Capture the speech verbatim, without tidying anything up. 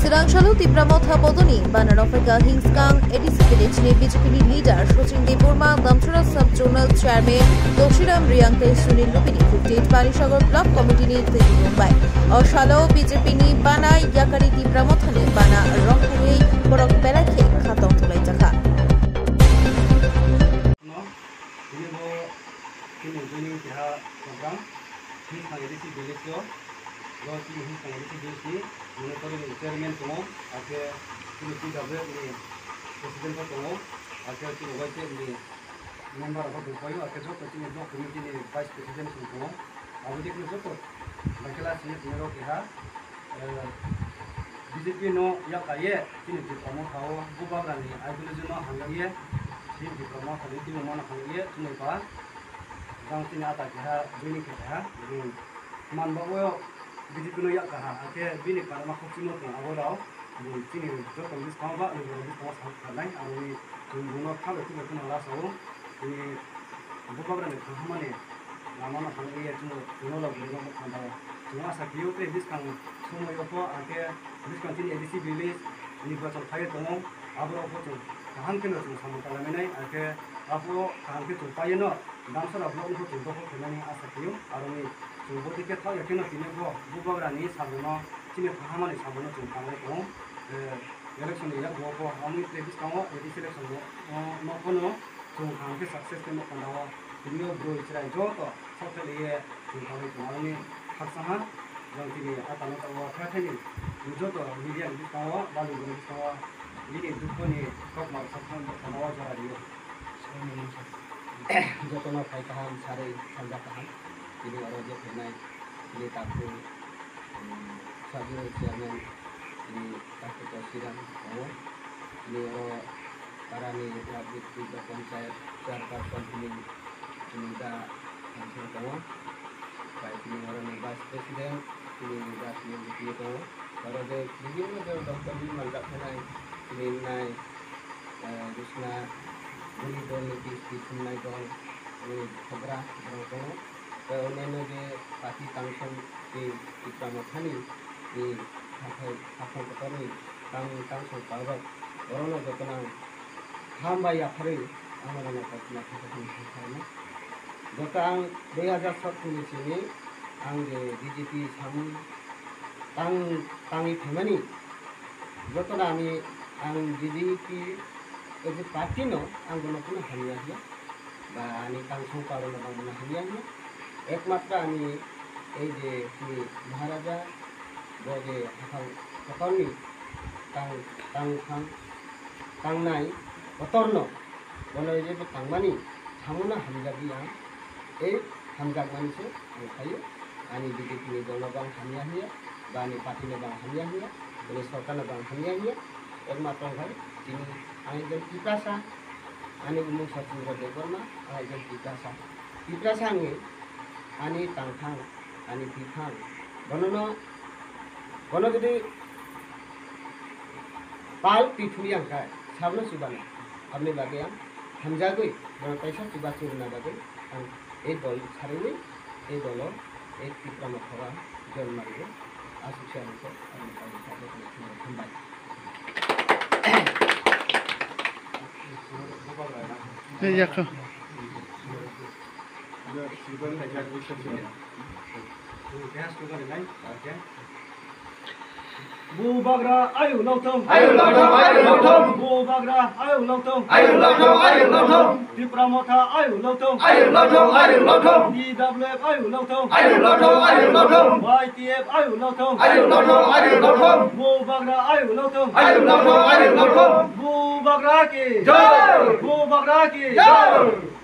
Rangsalo Tipra Motha bodoni bana rokphaikha Hingskang A D C village ni B J P ni leader Sachin Debbarma, Damchara sub zonal chairman Tulsiram Reang tei Sunil Lubini fifty eight Panisagar block committee ni twi rwngbai. O salo B J P ni bana yakari Tipra Motha ni bana rokphaiwi borok belai khe khatong thulaijakha. Tini bo chini joining keha program, Hingskang A D C village o, bo chini Hingskang A D C village ni monitoring chairman tongo, akhe chini P W ni president bo tongo, akhe chini Y T F ni member rok bo tongpaio, akhe joto chini block committee ni vice president rok tongo. Abo dikno joto baikela sini tini rok keha, eh, B J P no yak kaiye chini Tipra Motha o Bubagra ni ideology no hamjakye chini Tipra Motha ni timo mano hamjakye chumui pa jang chini ata keha joining khe keha, hmm, man ba o B J P no yak kaha, akhe bini karma khokchimo tong abo rao, hmm, chini joto ni bwskango ba lukurok bwskango sa kharnai, aboni chwng buno phalo tubu kheno last o, chini Bubagra ni kaham mani lama no hamjakye chwng, chwngno lok bwrwi no mwkhang dao. Chwng asa kio tei bwskang somoi o pho, akhe bwskang chini A D C village nirbachon phai tongo, aborok pho chwng kaham kheno chwng samung kalainai, akhe abo kaham khe chwng paiyo no, Damsara block no pho chwng dokhol khainani asa kio, aroni chwng bodikhe thok ya kheno tini bo Bubagra ni samung no, chini kaham mani samung no chwng tanglai tongo. Eh, election ni yago pho, amoni tei bwskango A D C election no, no, no phano chwng kaham khe success khe nukha o. Tini o bwrwi chwrai joto sok khe liye chwng tangwi tongo. Aroni khaksa ha jang tini ata no tago khe thani joto media ni bwskango, bali ni bwskango bini dukho ni kokma rok sok khe nukha o jora rio. Jotono phai kaham, sarwi sanja kaham. Tini oro je phainai, tini takhuk, um, sub zonal chairman, tini takhuk Tulsiram tongo. Tini oro parani ward ni twi panchayat chairperson tini, tini da Thangsong tongo. Bai tini oro ni vice president, tini da Sunil tini tongo. Oro je bibhinno je doptor ni manjak phainai, tini nai, eh, Rusna, Buri dol ni kisti thumnai dol, tini Khogra borok tongo. Tei onyaino je party tangsong ni Tipra Mothani ni haphai, haphang kotorni tang-, tangsong palrok, borokno jotono ang hambai yapharwi ang norokno kothoma khe kothoma khe khlainai. Joto ang dui hajar sotro ni simi ang je B J P samung tang-, tangwi phaimani, jotono ani ang B J P as a party no ang bono phano hamya hiya. Ba ani tangsong parwno bang bono hamya hiya. Ekmatro ani ei je chini Maharaja, bo je haphang kotorni tang, tangphang, tangnai kotorno, bono je bo tangmani samono hamjagwi ang, ei hamjakmani se ang khaio. Ani B J P ni dolo bang hamya hiya, ba ani party no bang hamya hiya, bini sorkar no bang hamya hiya. Ekmatro wngkha chini ang ekjon Tiprasa, ani bumung Sachin Debbarma, ang ekjon Tiprasa. Tiprasa wngwi ani tangphang, ani twiphang, bonono, bono jodi pal twi thumya wngkha, sabono chubana. Aboni bagwi ang hamjagwi bono kaisa chubachu rwna bagwi ang ei dol sariwi, ei dolo, ei Tipra Motha o join manwi aswk se ang khe ang kaisa jotono hambai. Ei yakho. Bubagra ayu lokthong. Ayu lokthong, ayu lokthong. Bubagra ayu lokthong. Ayu lokthong, ayu lokthong. Tipra Motha ayu lokthong. Ayu lokthong, ayu lokthong. T W F ayu lokthong. Ayu lokthong, ayu lokthong. Y T F ayu lokthong. Ayu lokthong, ayu lokthong. Bubagra ayu lokthong. Ayu lokthong, ayu lokthong. Bubagra ki. Jai. Bubagra ki. Jai.